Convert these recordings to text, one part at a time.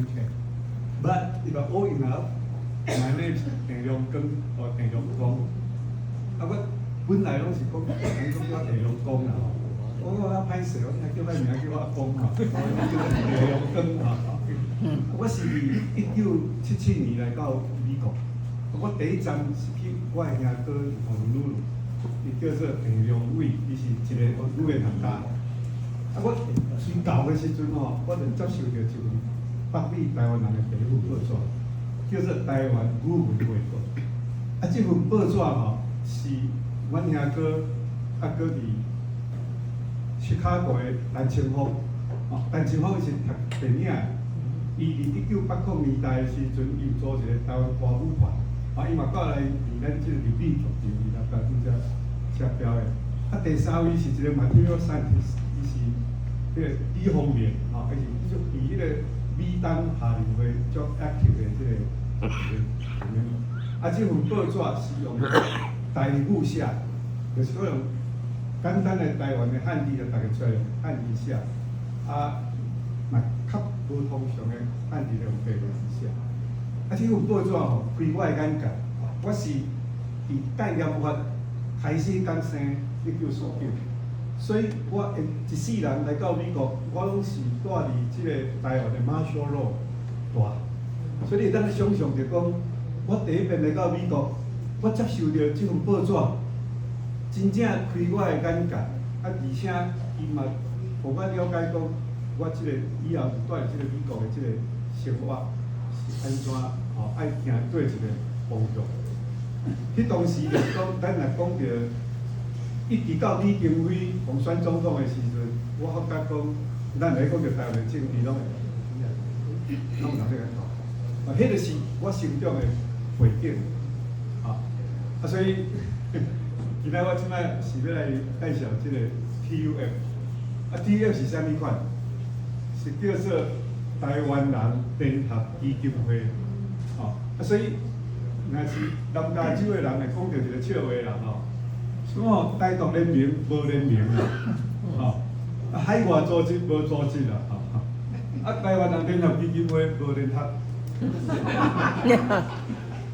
Okay. But if I'm old enough, my name is 鄭良根 or 鄭良光。啊，我本來攏是講，人講叫我鄭良光啦吼。我講較歹勢，我聽叫我名叫我阿公吼，叫鄭良根吼。我是1977年來到美國。我第一站是去我的兄哥洪魯魯，伊叫做鄭良偉，伊是一個語言學家。啊，我隨舊的時陣吼，我就接受著一份北美台灣人的第一份報紙，叫做《台灣語文匯報》。啊，這份報紙吼是阮兄哥啊，閣佇芝加哥的陳清福，哦，陳清福伊是讀電影的，伊佇1980年代的時陣，伊有組一個台灣歌舞團，啊，伊嘛過來佇咱這個立美劇場佇來甲拄則寫表的。啊，第三位是一個 material scientist，伊是彼個李宏明，吼，伊是佇彼個美東夏令會足 active 的這個一個。啊，這份報紙是用台語寫，就是講用簡單的台灣的漢字，就逐家出來用漢字寫，啊，嘛較無通常的漢字用白文字寫。啊，這份報紙吼，開我的眼界。我是佇戒嚴法開始剛生1949，所以我一世人來到美國，我攏是蹛佇這個台灣的 martial law 大，所以你會當想象著講，我第一遍來到美國，我接受著這份報紙，真正開我的眼界，啊，而且伊嘛予我了解講，我這個以後蹛佇這個美國的這個生活是按怎吼，愛行對一個方向。彼當時就是講，咱若講著一直到李登輝當選總統的時陣，我發覺講，咱來講著台灣的政治攏會，攏有人咧講。啊，彼個是我成長的背景，啊，啊，所以今仔我這擺是欲來介紹這個 TUF，啊，TUF 是啥物款？是叫做台灣人聯合基金會，吼，啊，所以若是南加州的人會講著一個笑話啦，吼，說吼台獨聯盟無聯盟啦，吼，啊海外組織無組織啦，吼，啊台灣人聯合基金會無聯合，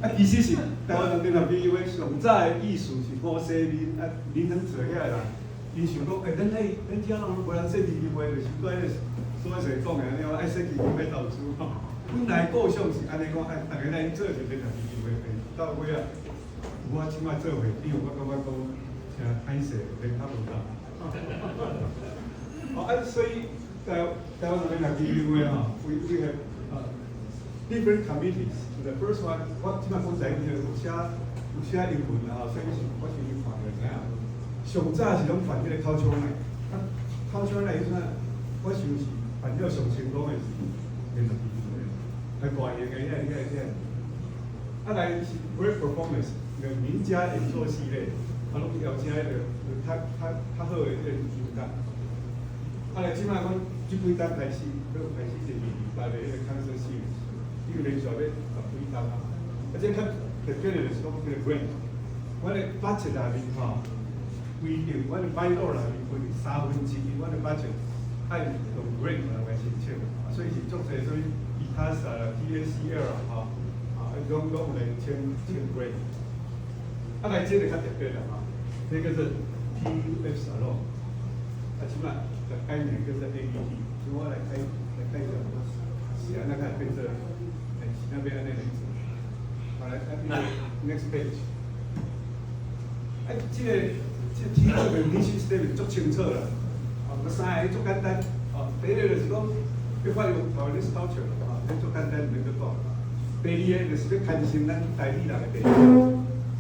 啊其實是台灣人聯合基金會上早的意思是胡世民啊林恆哲遐個人，𪜶想講，欸，咱愛咱遮攏無人設基金會，就是對彼個所以說講的按呢，愛設基金會投資吼。本來構想是按呢講，愛逐家來做一個聯合基金會，到尾仔，我這擺做會長，我感覺講誠歹勢，聯合無到。哦，啊，所以台灣聯合基金會吼，we have different committees. The first one，我這擺講台語有寫英文啦吼，所以是我先去看就知影。上早是攏辦彼個 cultural night，啊，cultural night 彼陣，我想是辦了上成功的是聯合基金會，較大型的遐遐遐。啊來是 great performance，個名家演奏系列，啊，攏邀請彼個較較較好的彼個音樂。啊來這擺講，這幾冬開始，欲開始是228的彼個 concert series，已經連續欲十幾冬啊。啊，這較特別的就是講這個 grant，阮的 budget 內面吼，規定，阮的 bylaw 內面規定1/3，阮的 budget 愛用 grant 來申請，啊，所以是足濟，所以 ICASA 啦、TACL 啦，吼，啊，攏有來簽簽 grant。啊，來這個較特別啦，吼，這個是 TUF Salon，啊，這擺的概念叫做 ABT，所以我來開來介紹，是按怎會變做，欸，是按怎欲按呢來做。好，來，啊，next page。哎，這個 TUF 的 mission statement 足清楚啦，哦，這三個足簡單，哦，第一個就是講欲發揚 Taiwanese culture，啊，這足簡單，毋免閣講。第二個就是欲牽成咱台語人的地位，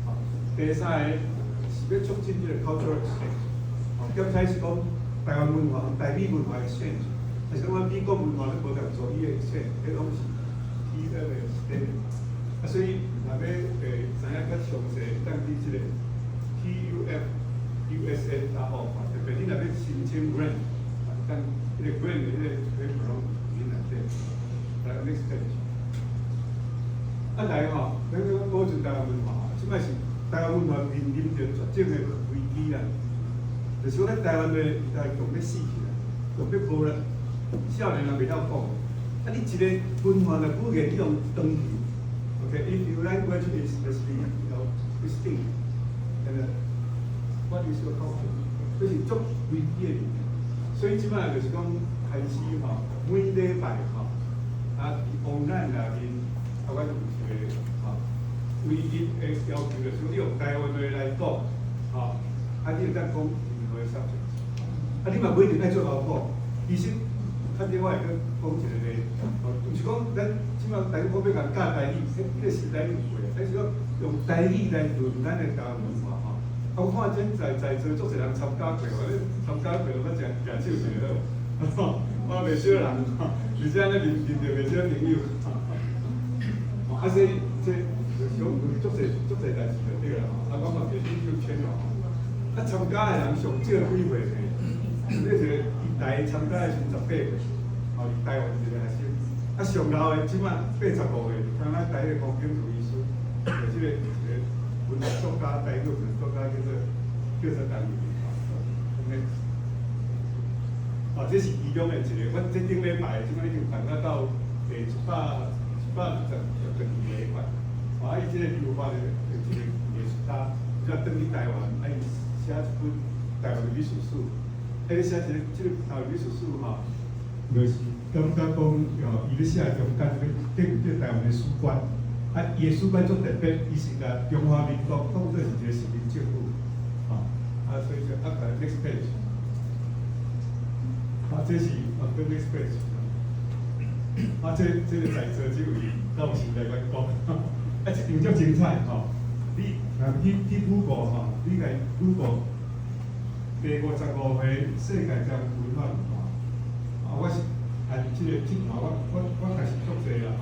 哦，第三個是欲促進這個 cultural exchange，哦，剛開始講台灣文化、台語文化 exchange，但是講美國文化咧無共做伊的 exchange，彼攏是 TUF 的 statement。啊，所以若欲知影較詳細，當佇這個 TUF USA 大學，特別你若欲申請 grant，當彼個 grant 的彼個 paper 攏佇內底。來，next page。啊來吼，咱講保存台灣文化，這擺是台灣文化面臨著絕種的危機啦。就是講咱台灣的在強欲死去啦，強欲無啦，少年人袂曉講，啊，你一个文化的語言你用斷去，OK？If your language is extinct, and what is your culture？這是足危機的問題。所以這擺就是講開始吼，每禮拜吼，啊，佇網站內面，啊，我有一個吼，唯一的要求就是你用台灣話來講，吼，啊，你會當講任何的 subject，啊，你嘛不一定愛做𠢕講，其實。較早我會閣講一個例，吼，毋是講咱這擺台語我欲共教台語，彼個時代已經過啊，但是講用台語來論咱的台灣文化吼。啊，我看這在座足濟人參加過，我參加過，我誠舉手一下好，我袂少人，而且按呢認認著袂少朋友。啊，所以這就是講足濟足濟代誌就對啦吼。啊，我嘛其實就簽咯。啊，參加的人上少幾歲呢？這一個台參加的時陣18歲，吼，佇台灣一個學生。啊，上老的這擺85歲，敢若台個黃景圖醫師，就這個一個文學作家，台語文學作家叫做陳玉吼。哦，這是其中的一個，阮這頂禮拜這擺已經辦啊到第112個款。啊，伊這個留法的一個藝術家，才轉去台灣，啊，伊寫一本台灣的美術史。彼咧寫一個這個台灣美術史吼，就是感覺講，吼，伊咧寫中間這個頂這台灣的史觀，啊，伊的史觀足特別，伊是共中華民國當做是一個殖民政府，吼，啊，所以就啊，next page，啊，這是啊，next page，啊，這個在座這位教授來阮講，啊，這場足精彩吼，你若去 Google 吼，你來 Google 第55回世界台灣文化論壇，啊，我是按這個這段我開始足濟啦吼，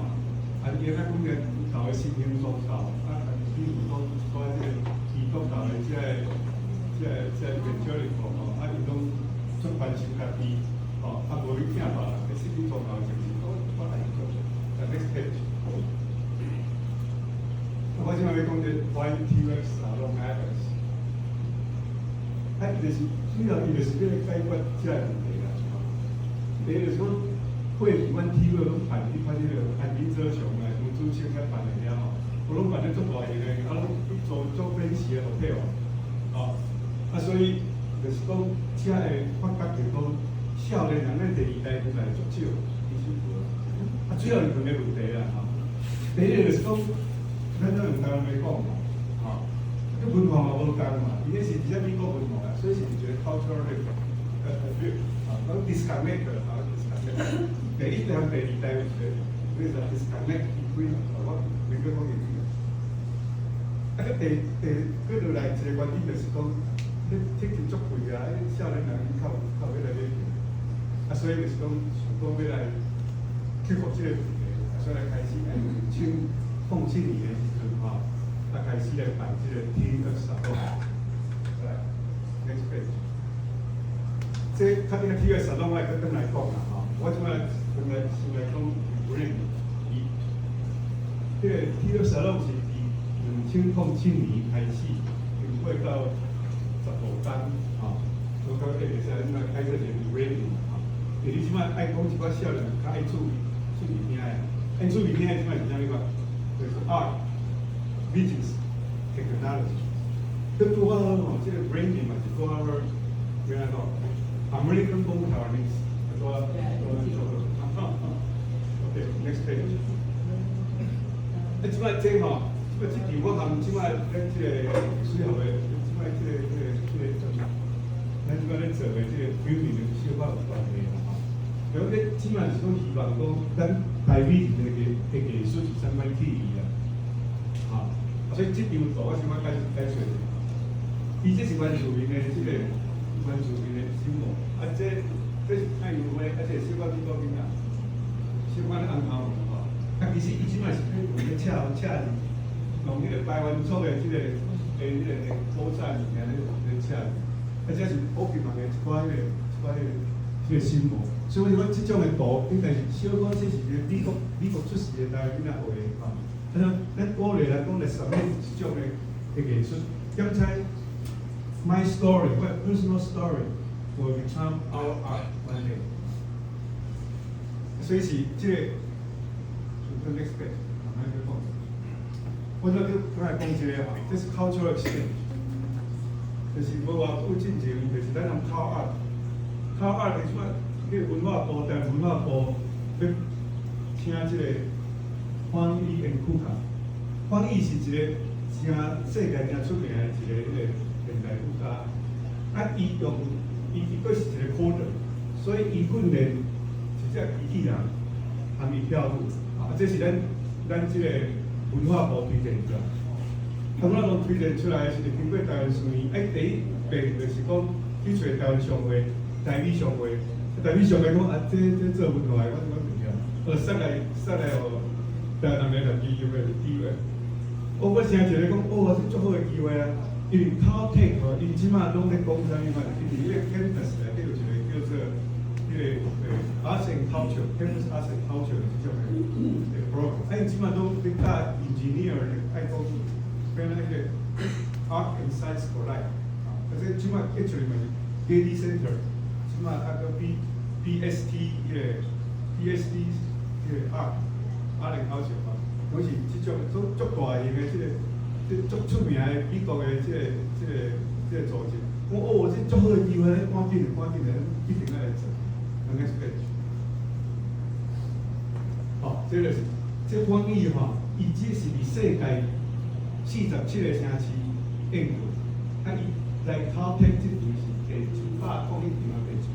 啊，伊較講個舊的新興宗教，啊，比如講一寡這個基督教的這個 evangelical 吼，啊，伊攏足關心家己，吼，啊，無去聽別人，其實你宗教的精神，我愛足濟。Next page。我這擺欲講這 Why TWeb Salon Matters。啊，伊就是主要，伊就是欲解決這個問題啦。第一就是講，過去阮 TWeb 攏辦彼款彼個安林哲雄啊、吳祖清遐辦的了吼，我攏辦得足大型的，啊，攏去租足 fancy 的 hotel，吼，啊，所以就是講，才會發覺著講，少年人咧第二代出來足少，其實無。啊，主要是兩個問題啦，吼。第一個就是講，咱攏用台灣話講嘛，吼，這文化嘛無仝嘛，伊彼是佇遮美國文化，所以是一個 cultural rift，啊，講 disconnect 啊，disconnect。第一代和第二代有一個，為啥 disconnect between？我免閣講英語。啊，閣第閣落來一個原因就是講，彼 ticket 足貴啊，彼少年人伊較有較有欲來買票，啊，所以就是講想講欲來克服這個問題，啊，所以來開始按2007年的時陣吼，啊，開始來辦這個 TWeb Salon。來，next page。這較緊個 TWeb Salon 我會閣轉來講啦吼，我這擺先來講 brand。伊這個 TWeb Salon 是佇2007年開始，經過到15冬吼，我感覺會使咱來開始一個 branding 吼。因為你這擺愛講一寡少年較愛注意聽的，愛注意聽的這擺是啥物款？就是 art、business、technology。這拄好吼，這個 branding 嘛是拄好，欲按怎講？American born Taiwanese，拄好拄好做好。OK，next page。啊，這擺這吼，這擺這場我含這擺咱這個水學的，這擺這個，咱這擺咧做的這個 building 小可有關係啦吼。然後咧，這擺是講希望講，咱台美這個的藝術是啥物款意義啊？吼，所以這張圖我想欲解釋。伊這是原住民的這個原住民的新聞，啊，這是太陽花，啊，這是小可美國囡仔，小可咧紅頭吼。啊，其實伊這擺是去用咧赤赤字，用彼個排灣族的這個的彼個古早物件咧赤字，啊，這是寶金網的一寡彼個一寡彼個這個新聞。所以我講這種的圖應該是小可這是一個美國出世的台灣囡仔畫的吼。啊，咱鼓勵來講來實踐這種的藝術，點解 my story, my personal story will become our art one day。所以是這個，就 next page，慢慢去講。我拄才來講這個吼，這是 cultural exchange，就是無偌久進前，就是咱人 CalArts，CalArts 就是迄個文化部，台灣文化部欲請這個方毅 and 庫卡，方毅是一個誠世界誠出名的一個彼個現代舞家，啊，伊用伊伊閣是一個 coder，所以伊訓練一隻機器人含伊跳舞，啊，這是咱這個文化部推薦出來。啊，我攏推薦出來是經過台灣書院，哎，第一遍就是講去揣台灣商會、台美商會，台美商會講啊，這做文化的，我我唔曉，我殺來殺來予台南的南基金會機會。哦，我成一個講，哦，這足好的機會啊！因為 Caltech 吼，𪜶這馬攏咧講啥物嘛？伊佇彼個 campus 內底有一個叫做彼個Arts and Culture，Campus Arts and Culture 這種的 program。啊，𪜶這馬攏咧教 engineer 愛講變那個 Art and Science Collide。啊，這這馬 actually 嘛是 Getty Center，這馬啊個 PST 彼個 PST 彼個 Art and Culture 吼，攏是這種足足大型的這個。這足出名的美國的這個組織，我哦，這足好的機會，趕緊趕緊來，一定愛來做。Next page。哦，這個是這翻譯吼，伊這是佇世界47個城市演過，啊，伊來 Caltech 這場是第101場啊，第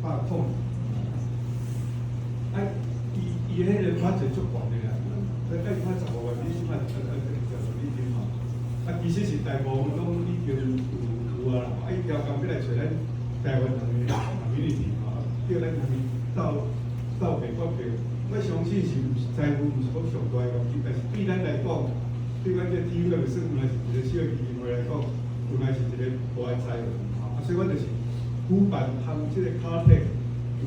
102。啊，伊彼個 budget 足懸的啦，大概看15萬美金啊，20美金吼。啊，其實是大部分攏已經有啊啦，啊，伊調工欲來揣咱台灣人的 community 吼，叫咱家己鬥鬥白決定。我相信是毋是財富毋是講上大的問題，但是對咱來講，對阮這 TU 來算，原來是一個小基金會來講，原來是一個無愛財源吼。啊，所以阮就是舉辦含這個 Caltech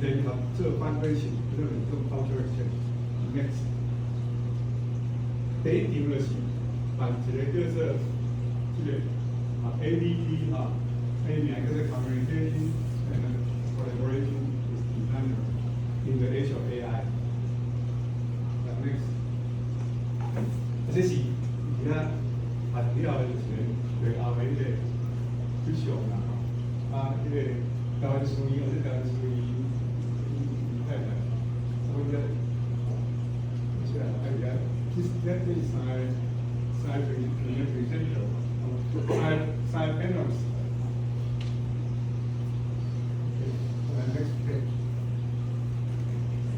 聯合做 fundraising，這個做 cultural exchange。Next，第一場就是辦一個叫做這個啊 AVT 哈，A 名叫做 Communication and Collaboration with Designer in the Age of AI。Next，這是而家辦了後就是最後的彼個翕相啦吼，啊，彼個台灣書院，或者台灣書院太太，我這，是啊，啊，而家這是三個 presenter，三個 panels。Next page。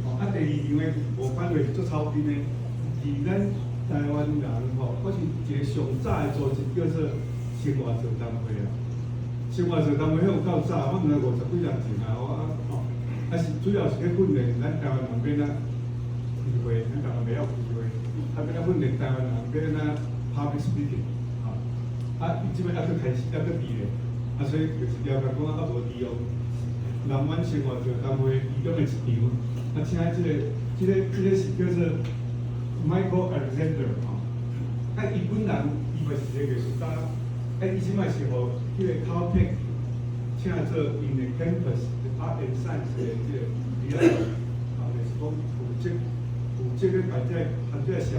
哦，啊，第二場的無反對是做草根的，是咱台灣人吼，我是一個上早的組織叫做生活座談會啊。生活座談會彼有夠早，我毋知50幾年前啊，我啊吼，啊是主要是去訓練咱台灣人欲按怎開會，咱台灣袂曉開會，啊欲按怎訓練台灣人欲按怎 public speaking，吼，啊，伊這擺猶閣開始，猶閣佇咧，啊，所以就是了解講啊，無利用南灣生活座談會其中的一場，啊，請這個是叫做 Michael Alexander 吼，啊，伊本人伊嘛是一個藝術家，啊，伊這擺是予彼個 Caltech 請做𪜶的 campus Art and Science 的這個表演，啊，就是講負責咧把這個社區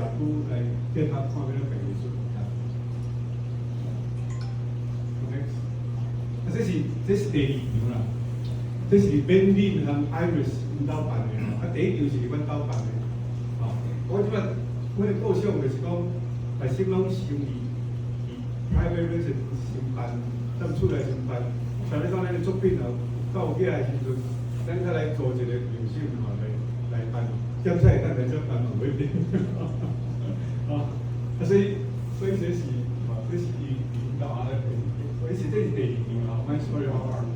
來結合，看欲按怎辦藝術。Next，啊，這是第二場啦，這是緬甸和 Iris 𪜶鬥辦的，啊，第一場是阮兜辦的，吼，我這擺阮的構想就是講，大先攏先佇 private residence 先辦，踮厝內先辦，啥物講咱的作品啊到遐的時陣，咱再來做一個明星吼來辦，檢測會當來這辦嘛，無一定，啊，所以這是吼，這是伊𪜶兜啊來辦，所以是這是第二場吼，My Story of Art。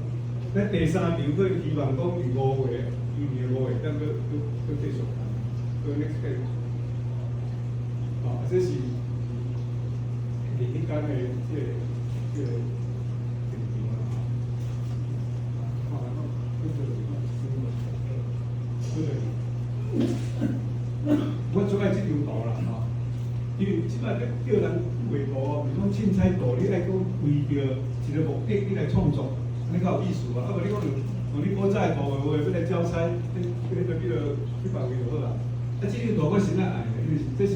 咱第三場閣希望講佇5月，今年5月當閣繼續辦，閣 next page。啊，這是佇彼工的這個現場啦，吼。啊，這個，我最愛這張圖啦，吼，因為這擺咧叫人畫圖，比如講凊彩圖，你愛講為著一個目的，你來創作，按呢較有意思啊。啊無你講用哦，你古早的圖畫欲來交差，彼個叫做去別位就好啦。啊，這張圖我實在愛的，因為是這是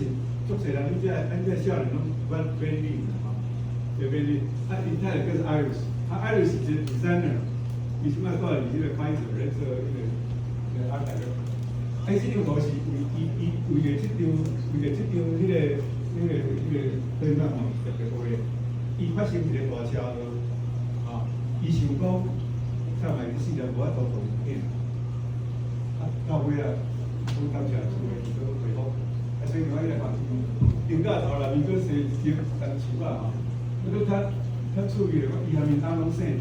足濟人，咱這少年攏捌美女啦吼，這美女。啊，伊太太叫做 Iris，啊，Iris 是一個 designer，伊即擺住佇彼個 Pfizer 咧做彼個 art director。啊，伊這張圖是為伊伊為著這張為著這張彼個展覽吼特別畫的。伊發生一個大車禍，啊，伊想講，啥物伊世人無法度做影，啊，到尾啊，好感謝主的伊閣恢復，啊，所以我伊來看，頂到頭內面閣生一根單樹啊吼，啊，閣較較趣味的，伊下面擔攏生，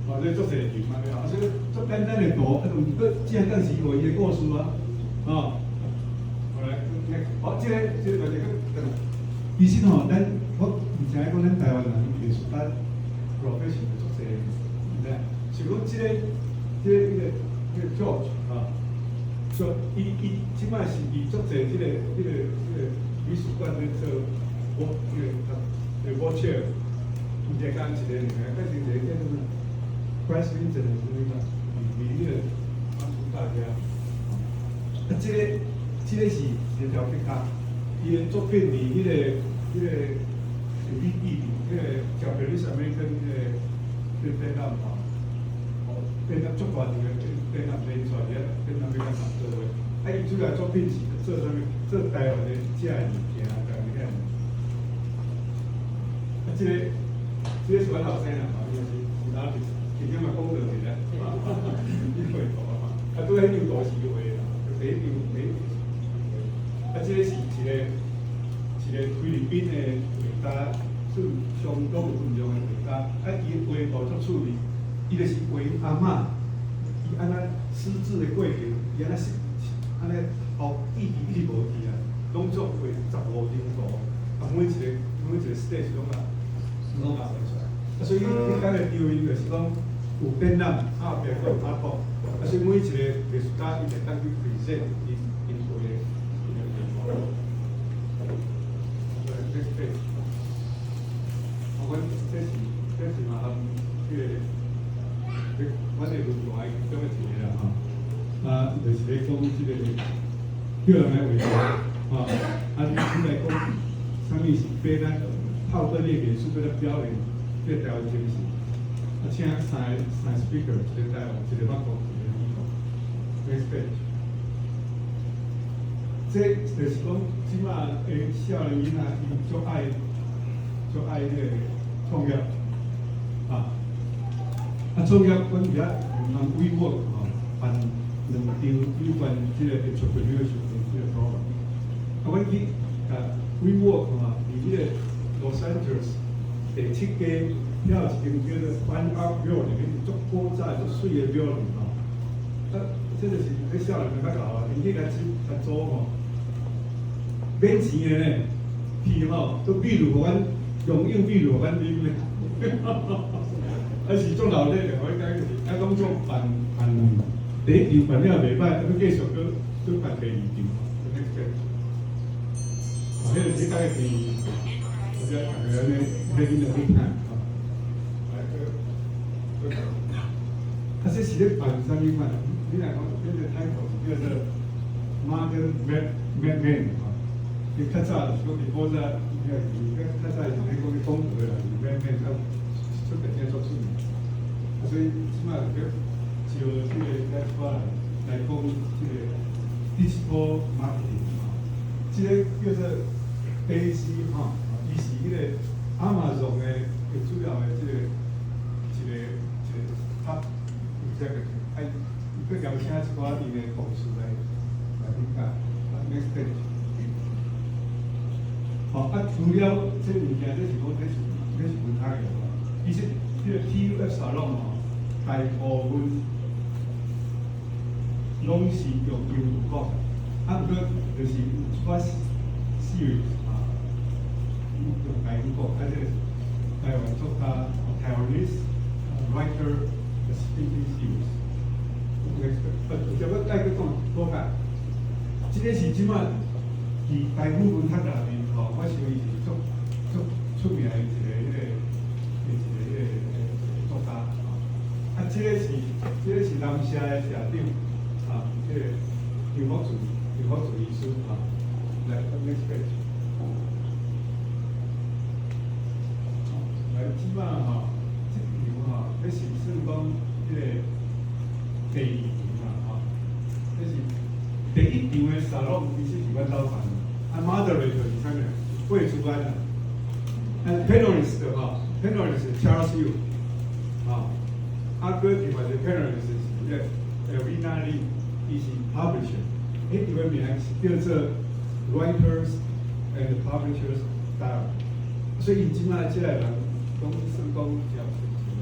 哦，這足濟人嘛，啊，所以足簡單的圖，啊，毋過這當時畫伊的故事啊，哦，好來，好，這個就是閣，其實吼，咱我毋知影講咱台灣人藝術家 profession 足濟，毋知影，是講這個 George 啊，說伊伊這擺是伊足濟這個美術館咧做我彼個 workshop，伊就講一個爾，變成一個叫做 Bryce Vincent 的啥物嘛，佇彼個馬蘇大家，啊，這個是一個雕刻家，伊的作品佇彼個彼個彼個 Japanese American 彼個展覽吼，哦，展覽足大場的展覽連續佇遐展覽欲甲三個月，啊，伊主要作品是做啥物？做台灣的食的物件，台灣的遐物。啊，這個是阮後生啦，吼，伊也是是 artist，其中嘛講到一個，伊畫圖啊嘛，啊，拄彼張圖是伊畫的啦，第一張第一張是伊畫的。啊，這個是一個菲律賓的畫家，算相當有分量的畫家。啊，伊畫圖足趣味，伊就是畫𪜶阿嬤，伊按呢失智的過程，伊按呢失，按呢哦，記憶一直無去啊，攏總畫15張圖，啊，每一個 stage 攏共畫出來。啊，所以彼工的調音就是講有展覽，啊後壁閣有 art talk，啊，所以每一個藝術家伊會當去 present 𪜶𪜶畫的𪜶的圖。對，next page。哦，阮這是嘛含彼個，阮的論壇其中的一個啦吼。啊，就是咧講這個叫人來畫圖，吼，啊，你來講啥物是欲咱透過你的藝術欲來表現這個台灣精神。啊，請三個 speaker，一個台灣，一個法國，一個美國。Next page。這就是講，這馬的少年囡仔，伊足愛彼個創業，啊，啊創業，阮佇遐人 WeWork 吼辦兩場有關這個 entrepreneurship 的這個 program。啊，阮去共 WeWork 吼，佇彼個 Los Angeles 第七街，遐有一間叫做 Fine Art Building，彼足古早足媠的 building 吼。啊，這就是彼少年較𠢕啊，𪜶去共共租吼，免錢的呢，去吼，都秘魯予阮擁有秘魯予阮啉咧。啊是足鬧熱的，我講就是啊，攏總辦辦第一場辦了袂歹，啊，閣繼續閣閣辦第二場。Next page。哦，彼個是彼個是，我遮逐个按呢，彼囡仔去看吼。來，閣閣。啊，這是咧辦啥物款？你若講，彼個 title 是叫做 Modern Madman 吼。伊較早就是講佇古早，遐是較早是咧講咧講話啦，是 Madman 啊，出個真足出名。啊，所以這擺就叫這個遐一寡人來講這個 digital marketing 吼，這個叫做 Daisy 吼，伊是彼個 Amazon 的主要的這個一個 top executive，啊，伊閣邀請一寡𪜶的同事來去講。Next page。吼，啊，除了這物件，這是講這是文學的吼。其實這個 TUF Salon 吼，大部分攏是用英語講，啊，毋過就是有一寡 series 啊，用台語講，啊，這個是台灣作家 Taiwanese writer speaking series。呃，就要再閣講多講，這個是這擺佇台語文學內面吼，我想伊是足足出名的一個彼個一個彼個作家吼。啊，啊，這個是南社的社長，啊，這個張福柱醫師啊，來，next page。來，這擺吼，這場吼，這是算講這個第二場啦，吼，這是第一場的沙龍，其實是阮兜辦的，啊，moderator 是啥物？桂珠安啊，啊，panelist 吼，panelist Charles Yu，啊，啊，閣另外一個 panelist 是這個 Elvina Lee，伊是 publisher，彼場的名是叫做 Writers and Publishers Dialogue，所以𪜶這擺這個人攏算講真有成就啦。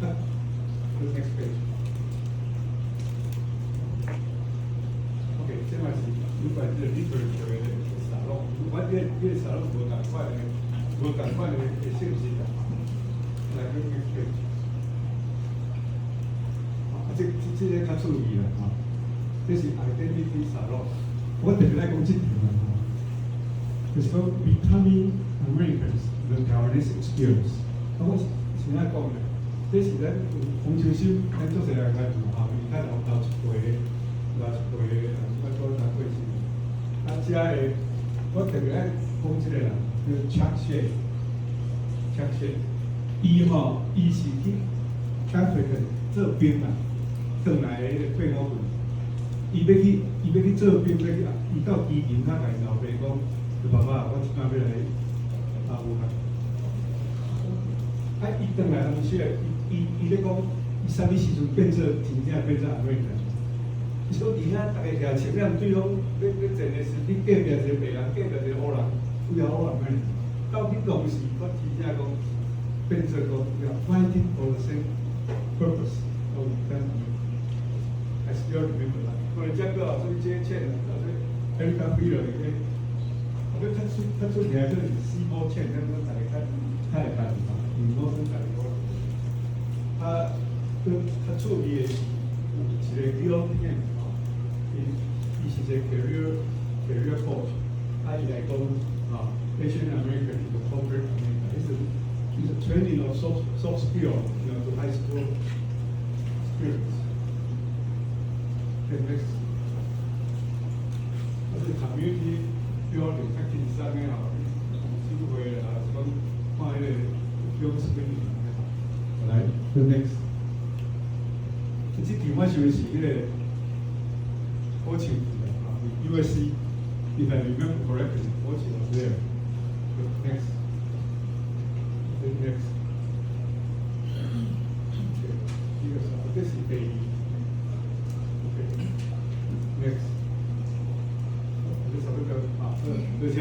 啊，next page。OK，這嘛是有關這個 literature 的沙龍，我這個沙龍無仝款的性質啦。來，next page。啊，這個較趣味啦，吼，這是 identity 沙龍，我特別愛講這場啦，吼，就是講 becoming Americans the Taiwanese experience。啊，我是按怎講咧？這是咱洪秋心，咱做儕人來嘛，吼，伊較老一輩的，老一輩的，啊，我講較過身。啊，遮的我特別愛講這個人，叫 Chuck Shea，Chuck Shea，伊吼，伊是去 African 做兵啊，轉來的彼個退伍軍，伊欲去做兵，欲去，伊到基隆，才共𪜶老爸講：“爸爸，我這擺欲來阿富汗。”啊，伊轉來他們說，伊咧講，伊啥物時陣變做真正變做 American？伊說佇遐逐家徛穿兩對攏欲戰的時，你隔壁一個白人，隔壁一個黑人，we are all American。到彼當時，我真正講變做講，we are fighting for the same purpose of becoming American。I still remember that。可能這個啊，所以這錢啊，這 Erica Wheeler 伊咧，我覺得較出名就是 Seymour Chan，咱講逐家較會捌嘛，因為我算家己講。啊，閣較趣味的是有一個叫片吼，伊是一個 career coach，啊，伊來講啊，Asian American in the corporate America，伊是 training of soft skill to high school students。Okay, next。啊，這 community building 較輕鬆的吼，有機會啊，是講看彼個 film screening 來，the next。這場我想是彼個好像啊，USC，if I remember correctly，好像 was there。The next。 The next。Okay，這個是，這是第二。Okay，next。這差不多啊，多謝。